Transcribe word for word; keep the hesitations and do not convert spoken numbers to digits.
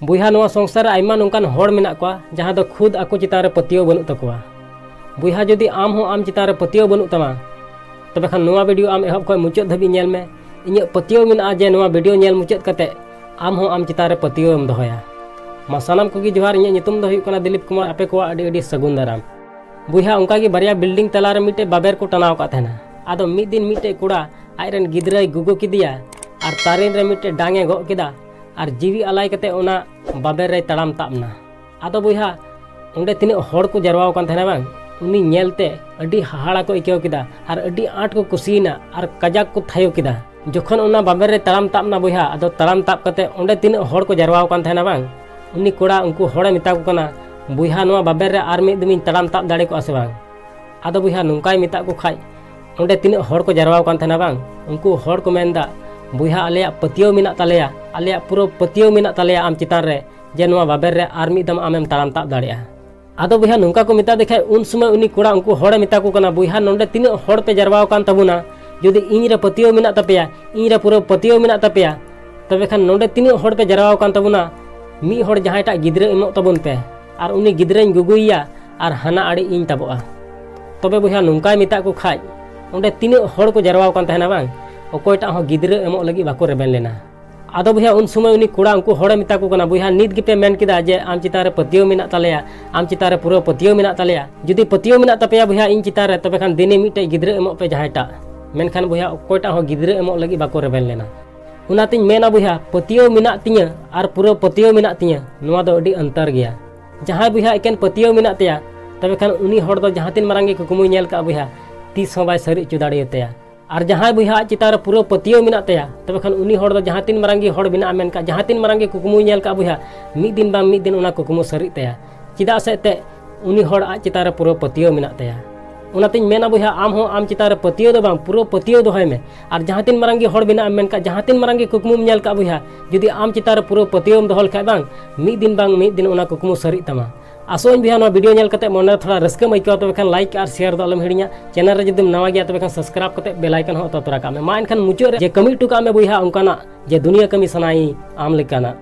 ᱵᱚᱭᱦᱟ, ᱱᱚᱣᱟ ᱥᱚᱝᱥᱟᱨ ᱨᱮ ᱟᱭᱢᱟ ᱱᱚᱝᱠᱟᱱ ᱦᱚᱲ ᱢᱮᱱᱟᱜ ᱠᱚᱣᱟ, ᱡᱟᱦᱟᱸ ᱫᱚ ᱠᱷᱩᱫ ᱟᱠᱚ ᱪᱮᱛᱟᱱ ᱨᱮ ᱯᱟᱹᱛᱭᱟᱹᱣ ᱵᱟᱹᱱᱩᱜ ᱛᱟᱠᱚᱣᱟ᱾ ᱵᱚᱭᱦᱟ, ᱡᱩᱫᱤ ᱟᱢ ᱦᱚᱸ ᱟᱢ ᱪᱮᱛᱟᱱ ᱨᱮ ᱯᱟᱹᱛᱭᱟᱹᱣ ᱵᱟᱹᱱᱩᱜ ᱛᱟᱢᱟ, ᱛᱚᱵᱮ ᱠᱷᱟᱱ ᱱᱚᱣᱟ ᱵᱷᱤᱰᱤᱭᱳ ᱟᱢ ᱮᱦᱚᱵ ᱠᱷᱚᱱ ᱢᱩᱪᱟᱹᱫ ᱫᱷᱟᱹᱵᱤᱡ ᱧᱮᱞ ᱢᱮ᱾ ᱤᱧᱟᱹᱜ ᱯᱟᱹᱛᱭᱟᱹᱣ ᱢᱮᱱᱟᱜᱼᱟ ᱡᱮ ᱱᱚᱣᱟ ᱵᱷᱤᱰᱤᱭᱳ ᱧᱮᱞ ᱢᱩᱪᱟᱹᱫ ᱠᱟᱛᱮ ᱟᱢ ᱦᱚᱸ ᱟᱢ ᱪᱮᱛᱟᱱ ᱨᱮ ᱯᱟᱹᱛᱭᱟᱹᱣ ᱮᱢ ᱫᱚᱦᱚᱭᱟ᱾ ᱢᱟ ᱥᱟᱱᱟᱢ ᱠᱚᱜᱮ ᱡᱚᱦᱟᱨ, ᱤᱧᱟᱹᱜ ᱧᱩᱛᱩᱢ ᱫᱚ ᱦᱩᱭᱩᱜ ᱠᱟᱱᱟ ᱫᱤᱞᱤᱯ ᱠᱩᱢᱟᱨ, ᱟᱯᱮ ᱠᱚᱣᱟᱜ ᱟᱹᱰᱤ ᱟᱹᱰᱤ ᱥᱟᱹᱜᱩᱱ ᱫᱟᱨᱟᱢ᱾ ᱵᱚᱭᱦᱟ, ᱚᱱᱠᱟ ᱜᱮ ᱵᱟᱨᱭᱟ ᱵᱤᱞᱰᱤᱝ ᱛᱟᱞᱟ ᱨᱮ ᱢᱤᱫᱴᱮᱡ ᱵᱟᱵᱮᱨ ᱠᱚ ᱴᱟᱱᱟᱣ ᱟᱠᱟᱫ ᱛᱟᱦᱮᱱᱟ᱾ ᱟᱫᱚ ᱢᱤᱫ ᱫᱤᱱ ᱢᱤᱫᱴᱮᱡ ᱠᱚᱲᱟ ᱟᱡ ᱨᱮᱱ ᱜᱤᱫᱽᱨᱟᱹᱭ ᱜᱩᱜᱩ ᱠᱮᱫᱮᱭᱟ ᱟᱨ ᱛᱟᱨᱮᱱ ᱨᱮ ᱢᱤᱫᱴᱮᱡ ᱰᱟᱝ ᱮ ᱜᱚᱜ ᱠᱮᱫᱟ ᱟᱨ ᱡᱤᱣᱤ ᱟᱞᱟᱭ ᱠᱟᱛᱮ ᱚᱱᱟ ᱵᱟᱵᱮᱨ ᱨᱮᱭ ᱛᱟᱲᱟᱢ ᱛᱟᱵ ᱮᱱᱟ᱾ ᱟᱫᱚ ᱵᱚᱭᱦᱟ, ᱚᱸᱰᱮ ᱛᱤᱱᱟᱹᱜ ᱦᱚᱲ ᱠᱚ ᱡᱟᱨᱣᱟ ᱟᱠᱟᱱ ᱛᱟᱦᱮᱱᱟ ᱵᱟᱝ, ᱩᱱᱤ ᱧᱮᱞᱛᱮ ᱟᱹᱰᱤ ᱦᱟᱦᱟᱲᱟ ᱠᱚ ᱟᱹᱭᱠᱟᱹᱣ ᱠᱮᱫᱟ ᱟᱨ ᱟᱹᱰᱤ ᱟᱸᱴ ᱠᱚ ᱠᱩᱥᱤᱭᱮᱱᱟ ᱟᱨ ᱠᱟᱡᱟᱠ ᱠᱚ ᱛᱷᱟᱭᱚ ᱠᱮᱫᱟ᱾ ᱡᱚᱠᱷᱚᱱ ᱚᱱᱟ ᱵᱟᱵᱮᱨ ᱨᱮ ᱛᱟᱲᱟᱢ ᱛᱟᱵ ᱮᱱᱟ ᱵᱚᱭᱦᱟ, ᱟᱫᱚ ᱛᱟᱲᱟᱢ ᱛᱟᱵ ᱠᱟᱛᱮ ᱚᱸᱰᱮ ᱛᱤᱱᱟᱹᱜ ᱦᱚᱲ ᱠᱚ ᱡᱟᱨᱣᱟ ᱟᱠᱟᱱ ᱛᱟᱦᱮᱱᱟ ᱵᱟᱝ, ᱩᱱᱤ ᱠᱚᱲᱟ ᱩᱱᱠᱩ ᱦᱚᱲᱮ ᱢᱮᱛᱟ ᱠᱚ ᱠᱟᱱᱟ, "ᱵᱚᱭᱦᱟ, ᱱᱚᱣᱟ ᱵᱟᱵᱮᱨ ᱨᱮ ᱟᱨ ᱢᱤᱫ ᱫᱚᱢᱤᱧ ᱛᱟᱲᱟᱢ ᱛᱟᱵ ᱫᱟᱲᱮ ᱠᱚᱜᱼᱟ ᱥᱮ ᱵᱟᱝ?" ᱟᱫᱚ ᱵᱚᱭᱦᱟ, ᱱᱚᱝᱠᱟᱭ ᱢᱮᱛᱟᱜ ᱠᱚ ᱠᱷᱟᱡ, ᱚᱸᱰᱮ ᱛᱤᱱᱟᱹᱜ ᱦᱚᱲ ᱠᱚ ᱡᱟᱨᱣᱟ ᱟᱠᱟᱱ ᱛᱟᱦᱮᱱᱟ ᱵᱟᱝ, ᱩᱱᱠᱩ ᱦᱚᱲ ᱠᱚ ᱢᱮᱱᱫᱟ, "ᱵᱚᱭᱦᱟ, ᱟᱞᱮᱭᱟᱜ ᱯᱟᱹᱛᱭᱟᱹᱣ ᱢᱮᱱᱟᱜ ᱛᱟᱞᱮᱭᱟ, ᱟᱞᱮᱭᱟᱜ ᱯᱩᱨᱟᱹ ᱯᱟᱹᱛᱭᱟᱹᱣ ᱢᱮᱱᱟᱜ ᱛᱟᱞᱮᱭᱟ ᱟᱢ ᱪᱮᱛᱟᱱ ᱨᱮ, ᱡᱮ ᱱᱚᱣᱟ ᱵᱟᱵᱮᱨ ᱨᱮ ᱟᱨ ᱢᱤᱫ ᱫᱚᱢ ᱟᱢᱮᱢ ᱛᱟᱲᱟᱢ ᱛᱟᱵ ᱫᱟᱲᱮᱭᱟᱜᱼᱟ᱾" ᱟᱫᱚ ᱵᱚᱭᱦᱟ, ᱱᱚᱝᱠᱟ ᱠᱚ ᱢᱮᱛᱟ ᱫᱮ ᱠᱷᱟᱡ, ᱩᱱ ᱥᱚᱢᱚᱭ ᱩᱱᱤ ᱠᱚᱲᱟ ᱩᱱᱠᱩ ᱦᱚᱲᱮ ᱢᱮᱛᱟ ᱠᱚ ᱠᱟᱱᱟ, "ᱵᱚᱭᱦᱟ, ᱱᱚᱸᱰᱮ ᱛᱤᱱᱟᱹᱜ ᱦᱚᱲ ᱯᱮ ᱡᱟᱨᱣᱟ ᱟᱠᱟᱱ ᱛᱟᱵᱚᱱᱟ, ᱡᱩᱫᱤ ᱤᱧ ᱨᱮ ᱯᱟᱹᱛᱭᱟᱹᱣ ᱢᱮᱱᱟᱜ ᱛᱟᱯᱮᱭᱟ, ᱤᱧ ᱨᱮ ᱯᱩᱨᱟᱹ ᱯᱟᱹᱛᱭᱟᱹᱣ ᱢᱮᱱᱟᱜ ᱛᱟᱯᱮᱭᱟ, ᱛᱚᱵᱮ ᱠᱷᱟᱱ ᱱᱚᱸᱰᱮ ᱛᱤᱱᱟᱹᱜ ᱦᱚᱲ ᱯᱮ ᱡᱟᱨᱣᱟ ᱟᱠᱟᱱ ᱛᱟᱵᱚᱱᱟ, ᱢᱤᱫ ᱦᱚᱲ ᱡᱟᱦᱟᱸᱭᱴᱟᱜ ᱜᱤᱫᱽᱨᱟᱹ ᱮᱢᱚᱜ ᱛᱟᱵᱚᱱ ᱯᱮ, ᱟᱨ ᱩᱱᱤ ᱜᱤᱫᱽᱨᱟᱹᱧ ᱜᱩᱜᱩᱭᱮᱭᱟ ᱟᱨ ᱦᱟᱱᱟ ᱟᱲᱮ ᱤᱧ ᱛᱟᱵᱚᱜᱼᱟ᱾" ᱛᱚᱵᱮ ᱵᱚᱭᱦᱟ, ᱱᱚᱝᱠᱟᱭ ᱢᱮᱛᱟᱜ ᱠᱚ ᱠᱷᱟᱡ, ᱚᱸᱰᱮ ᱛᱤᱱᱟᱹᱜ ᱦᱚᱲ ᱠᱚ ᱡᱟᱨᱣᱟ ᱟᱠᱟᱱ ᱛᱟᱦᱮᱱᱟ ᱵᱟᱝ, ᱚᱠᱚᱭᱴᱟᱜ ᱦᱚᱸ ᱜᱤᱫᱽᱨᱟᱹ ᱮᱢᱚᱜ ᱞᱟᱹᱜᱤᱫ ᱵᱟᱠᱚ ᱨᱮᱵᱮᱱ ᱞᱮᱱᱟ᱾ ᱟᱫᱚ ᱵᱚᱭᱦᱟ, ᱩᱱ ᱥᱚᱢᱚᱭ ᱩᱱᱤ ᱠᱚᱲᱟ ᱩᱱᱠᱩ ᱦᱚᱲᱮ ᱢᱮᱛᱟ ᱠᱚ ᱠᱟᱱᱟ, "ᱵᱚᱭᱦᱟ, ᱱᱤᱛ ᱜᱮᱯᱮ ᱢᱮᱱ ᱠᱮᱫᱟ ᱡᱮ ᱟᱢ ᱪᱮᱛᱟᱱ ᱨᱮ ᱯᱟᱹᱛᱭᱟᱹᱣ ᱢᱮᱱᱟᱜ ᱛᱟᱞᱮᱭᱟ, ᱟᱢ ᱪᱮᱛᱟᱱ ᱨᱮ ᱯᱩᱨᱟᱹ ᱯᱟᱹᱛᱭᱟᱹᱣ ᱢᱮᱱᱟᱜ ᱛᱟᱞᱮᱭᱟ᱾ ᱡᱩᱫᱤ ᱯᱟᱹᱛᱭᱟᱹᱣ ᱢᱮᱱᱟᱜ ᱛᱟᱯᱮᱭᱟ ᱵᱚᱭᱦᱟ ᱤᱧ ᱪᱮᱛᱟᱱ ᱨᱮ, ᱛᱚᱵᱮ ᱠᱷᱟᱱ ᱫᱤᱱᱮ ᱢᱤᱫᱴᱮᱡ ᱜᱤᱫᱽᱨᱟᱹ ᱮᱢᱚᱜ ᱯᱮ ᱡᱟᱦᱟᱸᱭᱴᱟᱜ᱾ ᱢᱮᱱᱠᱷᱟᱱ ᱵᱚᱭᱦᱟ, ᱚᱠᱚᱭᱴᱟᱜ ᱦᱚᱸ ᱜᱤᱫᱽᱨᱟᱹ ᱮᱢᱚᱜ ᱞᱟᱹᱜᱤᱫ ᱵᱟᱠᱚ ᱨᱮᱵᱮᱱ ᱞᱮᱱᱟ᱾" ᱚᱱᱟᱛᱤᱧ ᱢᱮᱱᱟ ᱵᱚᱭᱦᱟ, ᱯᱟᱹᱛᱭᱟᱹᱣ ᱢᱮᱱᱟᱜ ᱛᱤᱧᱟᱹ ᱟᱨ ᱯᱩᱨᱟᱹ ᱯᱟᱹᱛᱭᱟᱹᱣ ᱢᱮᱱᱟᱜ ᱛᱤᱧᱟᱹ, ᱱᱚᱣᱟ ᱫᱚ ᱟᱹᱰᱤ ᱚᱱᱛᱚᱨ ᱜᱮᱭᱟ᱾ ᱡᱟᱦᱟᱸᱭ ᱵᱚᱭᱦᱟ ᱮᱠᱮᱱ ᱯᱟᱹᱛᱭᱟᱹᱣ ᱢᱮᱱᱟᱜ ᱛᱟᱭᱟ, ᱛᱚᱵᱮ ᱠᱷᱟᱱ ᱩᱱᱤ ᱦᱚᱲ ᱫᱚ ᱡᱟᱦᱟᱸ ᱛᱤᱱ ᱢᱟᱨᱟᱝ ᱜᱮ ᱠᱩᱠᱢᱩᱭ ᱧᱮᱞ ᱠᱟᱜᱼᱟ ᱵᱚᱭᱦᱟ, ᱛᱤᱥ ᱦᱚᱸ ᱵᱟᱭ ᱥᱟᱹᱨᱤ ᱦᱚᱪᱚ ᱫᱟᱲᱮᱭᱟᱛᱟᱭᱟ᱾ ᱟᱨ ᱡᱟᱦᱟᱸᱭ ᱵᱚᱭᱦᱟ ᱟᱡ ᱪᱮᱛᱟᱱ ᱨᱮ ᱯᱩᱨᱟᱹ ᱯᱟᱹᱛᱭᱟᱹᱣ ᱢᱮᱱᱟᱜ ᱛᱟᱭᱟ, ᱛᱚᱵᱮ ᱠᱷᱟᱱ ᱩᱱᱤ ᱦᱚᱲ ᱫᱚ ᱡᱟᱦᱟᱸ ᱛᱤᱱ ᱢᱟᱨᱟᱝ ᱜᱮ ᱦᱚᱲ ᱵᱮᱱᱟᱜ ᱢᱮᱱ ᱠᱟᱜ, ᱡᱟᱦᱟᱸ ᱛᱤᱱ ᱢᱟᱨᱟᱝ ᱜᱮ ᱠᱩᱠᱢᱩᱭ ᱧᱮᱞ ᱠᱟᱜ ᱵᱚᱭᱦᱟ, ᱢᱤᱫ ᱫᱤᱱ ᱵᱟᱝ ᱢᱤᱫ ᱫᱤᱱ ᱚᱱᱟ ᱠᱩᱠᱢᱩ ᱥᱟᱹᱨᱤᱜ ᱛᱟᱭᱟ᱾ ᱪᱮᱫᱟᱜ ᱥᱮ ᱮᱱᱛᱮᱫ ᱩᱱᱤ ᱦᱚᱲ ᱟᱡ ᱪᱮᱛᱟᱱ ᱨᱮ ᱯᱩᱨᱟᱹ ᱯᱟᱹᱛᱭᱟᱹᱣ ᱢᱮᱱᱟᱜ ᱛᱟᱭᱟ᱾ ᱚᱱᱟᱛᱤᱧ ᱢᱮᱱᱟ ᱵᱚᱭᱦᱟ, ᱟᱢ ᱦᱚᱸ ᱟᱢ ᱪᱮᱛᱟᱱ ᱨᱮ ᱯᱟᱹᱛᱭᱟᱹᱣ ᱫᱚ ᱵᱟᱝ, ᱯᱩᱨᱟᱹ ᱯᱟᱹᱛᱭᱟᱹᱣ ᱫᱚᱦᱚᱭ ᱢᱮ᱾ ᱟᱨ ᱡᱟᱦᱟᱸ ᱛᱤᱱ ᱢᱟᱨᱟᱝ ᱜᱮ ᱦᱚᱲ ᱵᱮᱱᱟᱜ ᱮᱢ ᱢᱮᱱ ᱠᱟᱜ, ᱡᱟᱦᱟᱸ ᱛᱤᱱ ᱢᱟᱨᱟᱝ ᱜᱮ ᱠᱩᱠᱢᱩᱢ ᱧᱮᱞ ᱠᱟᱜ ᱵᱚᱭᱦᱟ, ᱡᱩᱫᱤ ᱟᱢ ᱪᱮᱛᱟᱱ ᱨᱮ ᱯᱩᱨᱟᱹ ᱯᱟᱹᱛᱭᱟᱹᱣ ᱮᱢ ᱫᱚᱦᱚ ᱞᱮᱠᱷᱟᱡ ᱵᱟᱝ, ᱢᱤᱫ ᱫᱤᱱ ᱵᱟᱝ ᱢᱤᱫ ᱫᱤᱱ ᱚᱱᱟ ᱠᱩᱠᱢᱩ ᱥᱟᱹᱨᱤᱜ ᱛᱟᱢᱟ᱾ ᱟᱥᱚᱜ ᱟᱹᱧ ᱵᱚᱭᱦᱟ, ᱱᱚᱣᱟ ᱵᱷᱤᱰᱤᱭᱳ ᱧᱮᱞ ᱠᱟᱛᱮ ᱢᱚᱱᱮ ᱨᱮ ᱛᱷᱚᱲᱟ ᱨᱟᱹᱥᱠᱟᱹᱢ ᱟᱹᱭᱠᱟᱹᱣᱟ, ᱛᱚᱵᱮ ᱠᱷᱟᱱ ᱞᱟᱭᱤᱠ ᱟᱨ ᱥᱮᱭᱟᱨ ᱫᱚ ᱟᱞᱚᱢ ᱦᱤᱲᱤᱧᱟ᱾ ᱪᱮᱱᱮᱞ ᱨᱮ ᱡᱩᱫᱤᱢ ᱱᱟᱣᱟ ᱜᱮᱭᱟ, ᱛᱚᱵᱮ ᱠᱷᱟᱱ ᱥᱟᱵᱥᱠᱨᱟᱭᱤᱵ ᱠᱟᱛᱮ ᱵᱮᱞ ᱟᱭᱠᱚᱱ ᱦᱚᱸ ᱚᱛᱚ ᱛᱚᱨᱟ ᱠᱟᱜ ᱢᱮ᱾ ᱢᱟ ᱮᱱᱠᱷᱟᱱ ᱢᱩᱪᱟᱹᱫ ᱨᱮ ᱡᱮ ᱠᱟᱹᱢᱤ ᱦᱚᱴᱚ ᱠᱟᱜ ᱢᱮ ᱵᱚᱭᱦᱟ, ᱚᱱᱠᱟᱱᱟᱜ ᱡᱮ ᱫᱩᱱᱤᱭᱟᱹ ᱠᱟᱹᱢᱤ ᱥᱟᱱᱟᱭᱤᱧ ᱟᱢ ᱞᱮᱠᱟᱱᱟᱜ᱾